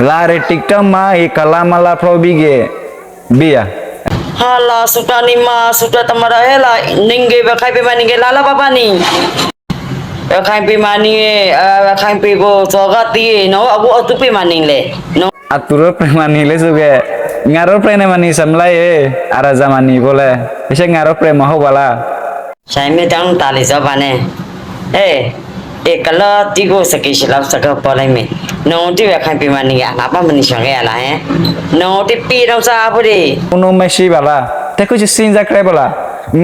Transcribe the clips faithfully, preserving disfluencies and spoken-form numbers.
လၢရ့ TikTok မၤအံၤ ကလါမလါဖျိဘံၣ်က့ၤ ဘံၣ်ယၤ. ဟါလၢ စူတၢ်နံၤမၤ စူတၢ်တမၤတၢ်ဟဲလၢ နံၤဂ့ၤ ရခိုင်ပြည်မနုၤဂ့ၤ လၢလၢပၢ်ပၢ်နံၤ ရခိုင်ပြည်မနုၤဂ့ၤ ရခိုင်ပြည်ကို စော်ကားသီးဂ့ၤ နော် အခုအသူပြည်မနုၤလဲၣ် နော် အသူတို့ပြည်မနုၤလဲၣ်ဆိုကဲ ငါတို့ပြည်နဲ့မနုၤစမလဲၣ် အရာဇာမနုၤဖိလဲၣ် အရှဲငါတို့ပြည်မဟုတ်ပါလား ဆိုင်မင်းတောင်းတာလေစောပါနဲ့ အဲ အဲကလီတံကိစကံရှလီစကပီလိမ့်မ့ၢ် နအိၣ်တ့ၢ်ဝဲရခိုင်ပြည်မနုၤဂ့ၤ အလါပၢ်မနုၤရှောင်ဂ့ၤအလါဟဲ နအိၣ်တ့ၢ်ပ့ၤဒီးစၢ်အဖိဒံး နအိၣ်မရှိပါလား တခုရှိစဉ်းစားကြည့်ပါလား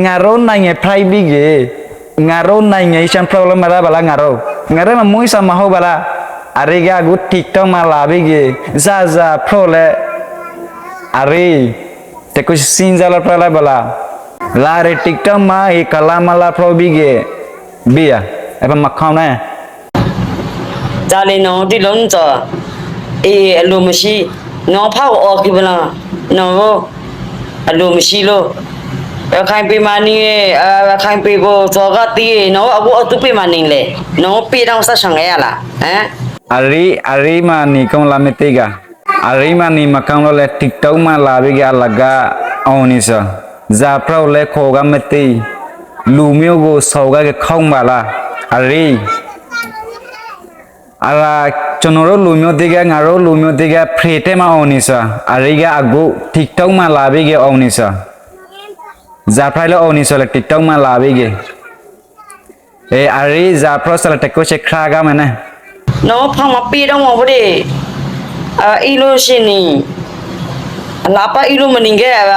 ငါတို့နိုင်ငံ pride ဘံၣ်ဂ့ၤ ငါတို့နိုင်ငံ ရှမ်းဖျိးလို့မရပါလား ငါတို့ ငါတို့မှာ မွေးစားမဟုတ်ပါလား အရ့ကအခု TikTok မှာလာဘံၣ်ဂ့ၤ ဇာဇာဖျိးလဲ အရ့ တခုရှိစဉ်းစားလို့ပြလိုက်ပါလား လၢရ့ TikTok မှာ ကလါမလါဖျိးဘံၣ်ဂ့ၤ ဘံၣ်ယၤ အဲပမခေါင်းနဲ့ ဒါလီၤ နော် ဒ်လီၤ နော် အေး အလိုမရှိ နော် ဖးအိၣ်အီၤက့ၤဘလီၤ နော် အလိုမရှိလို့ ရခိုင်ပြည်မနုၤဂ့ၤ ရခိုင်ပြည်ကို စော်ကားသီးဂ့ၤ နော် အခုအသူပြည်မနုၤလဲၣ် နော် ပြည်ထောင်စုဆောင်ခဲ့ရလား ဟမ် အရ့ အရ့မနုၤကောင်းလားမသိက အရ့မနုၤမကောင်းလို့လဲ TikTok မှာလာဘံၣ်ဂ့ၤ အလကားအိၣ်န့ၣ်စၢ် ဇာဖျိးလဲ ခေါ်ကမသိ လူမျိုးကို စော်ကားက့ၤခေါင်းပါလား အရ့ အရ့ ကျွန်တော်တို့လူမျိုးသီးကဲ ငါတို့လူမျိုးသီးကဲ ဖရဲတဲမၤအိၣ်န့ၣ်စၢ် အရ့ကအခု TikTok မှာလာဘံၣ်ဂ့ၤအိၣ်န့ၣ်စၢ် ဇာဖျိးလဲအိၣ်န့ၣ်စၢ်လဲ TikTok မှာလာဘံၣ်ဂ့ၤ အဲ အရ့ ဇာဖျိးစၢ်လဲ တခုရှိ ခရါကါမဲာ်န့ၣ် နော် ဖးမၤပ့ၤဒီးမၤဖိဒံး အအံၤလို့ရှိရင် အလါပၢ်အံၤလို့မနုၤဂ့ၤအရ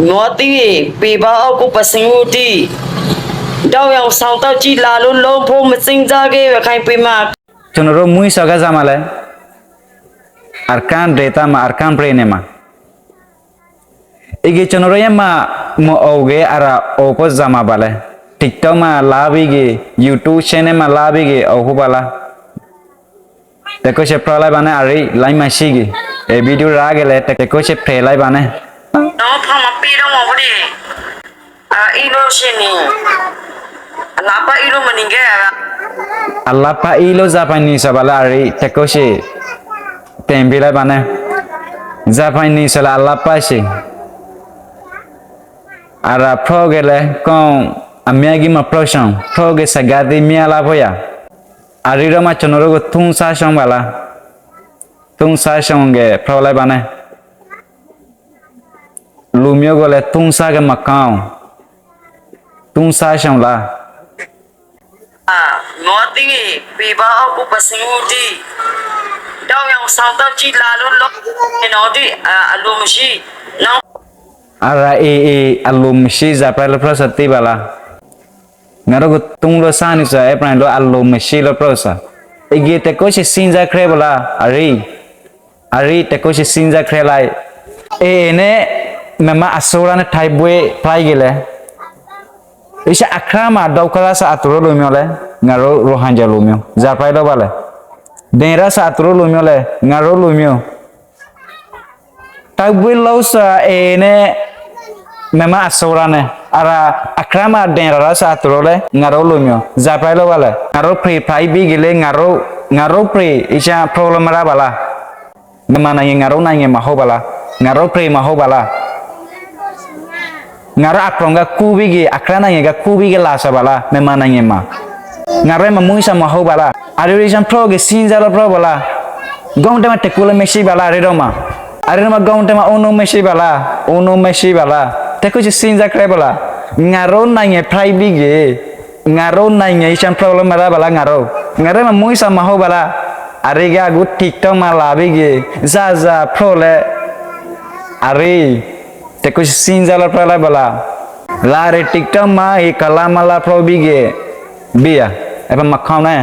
မျိုးသီး ပြည်ပအကူပစင်ဦးတီ တောင်ယာဆောင်တောက်ကြီးလာလို့ လုံးဖို့မစဉ်းစားခဲ့ ရခိုင်ပြည်မှာ ကျွန်တော်တို့ မွေးစားကစားမှာလဲ အရ့ကၢ်ဒေသမှာ အရ့ကၢ်ပြ့ၣ်န့ၣ်မး အဂ့ၢ် ကျွန်တော်တို့ရဲ့မှာ မအိုဂ့ၤ အရ့အိုဖို့ဇာမဘၣ်လဲ TikTok မှာလာဘံၣ်ဂ့ၤ YouTube channel မှာလာဘံၣ်ဂ့ၤ အိုဖို့ဘၣ်လၢ တခုရှိဖျိးလိုက်ပါနဲ့ အရ့ လိုင်းမရှိဂ့ၤ အဲ video ရါက့ၤလဲ တခုရှိဖျိးလိုက်ပါနဲ့ နော် ဖးမၤပ့ၤဒီး မၤဖိဒံး အအံၤလို့ရှိရင် အလါပၢ်အံၤလို့မနုၤဂ့ၤအရ အလါပၢ်အံၤလို့ ဇာဖျိးန့ၣ်စၢ်ဘၣ်လၢ အရ့ တခုရှိ တင်ပေးလိုက်ပါနဲ့ ဇာဖျိးန့ၣ်စၢ်လၢ အလါပၢ်ရှိ အရ့ဖျိးက့ၤလဲ ကောင်း အမြဲက့ၤမဖျိးရှောင် ဖျိးက့ၤစကားသီး မ့ၢ်အလါဖိယၤ အရ့ဒီးမၤ ကျွန်တော်တို့ကို သုံးစားရှောင်ပါလား သုံးစားရှောင်က့ၤ ဖျိးလိုက်ပါနဲ့ လူမျိုးကိုလည်း သုံးစားကမကောင်း သုံးစားရှောင်လား မျိုးသီး ပြည်ပအကူပစင်ဦးတီ တောင်ယာဆောင်တောက်ကြီးလာလို့ လုံးနေတော့ဒီ အလိုမရှိ နော် အရ့ အေး အေး အလိုမရှိ ဇာဖျိးလဲဖျိးစၢ်သီးဘၣ်လၢ ငါတို့ကို သုံးလို့စားနေစၢ် အဲ ပြၢၢ် လို့ အလိုမရှိလို့ ဖျိးစၢ် အဂ့ၢ် တခုရှိ စဉ်းစားကြည့်ပါလား အရ့ အရ့ တခုရှိ စဉ်းစားကြည့်လိုက် အေး အေး နဲ့ မြန်မာအစိုးရနဲ့ တိုက်ပွဲဖြစ်ခဲ့လဲ အရှက် အခရမ်းမှာ ဒုက္ခရောက်စၢ် အသူတို့လူမျိုးလဲ ငါတို့ ရိုဟင်ဂျာလူမျိုး ဇာဖျိးလို့ဘၣ်လဲ ဒဏ်ရာရစၢ် အသူတို့လူမျိုးလဲ ငါတို့လူမျိုး တိုက်ပွဲလုပ်စၢ် အေး အေး နဲ့ မြန်မာအစိုးရနဲ့ အရ့ အခရမ်းမှာ ဒဏ်ရာရစၢ် အသူတို့လဲ ငါတို့လူမျိုး ဇာဖျိးလို့ဘၣ်လဲ ငါတို့ ပြည် pride ဘံၣ်ဂ့ၤလဲ ငါတို့ ငါတို့ ပြည် အရှက် ဖျိးလို့မရပါလား မြန်မာနိုင်ငံ ငါတို့နိုင်ငံမဟုတ်ပါလား ငါတို့ ပြည်မဟုတ်ပါလား ငါတို့အပျီကကူးဘံၣ်ဂ့ၤ အခရမ်းနိုင်ငံကကူးဘံၣ်ဂ့ၤ လာစၢ်ဘၣ်လၢ မြန်မာနိုင်ငံမှာ ငါတို့မှာ မွေးစားမဟုတ်ပါလား အရ့ အရှက် ဖျိးက့ၤ စဉ်းစားလို့ ဖျိးပါလား ခေါင်းထဲမှာ တစ်ခုလည်းမရှိပါလား အရ့ဒီးမၤ အရ့ဒီးမၤ ခေါင်းထဲမှာ ဦးနှောက်မရှိပါလား ဦးနှောက်မရှိပါလား တခုရှိ စဉ်းစားကြည့်ပါလား ငါတို့နိုင်ငံ pride ဘံၣ်ဂ့ၤ ငါတို့နိုင်ငံ အရှက် ဖျိးလို့မရပါလား ငါတို့ ငါတို့မှာ မွေးစားမဟုတ်ပါလား အရ့ကအခု TikTok မှာလာဘံၣ်ဂ့ၤ ဇာဇာဖျိးလဲ အရ့ တခုရှိ စဉ်းစားလို့ ဖျိးလိုက်ပါလား လၢရ့ TikTok မှာ ကလါမလါဖျိးဘံၣ်ဂ့ၤ ဘံၣ်ယၤ အဲ ပမခေါင်းနဲ့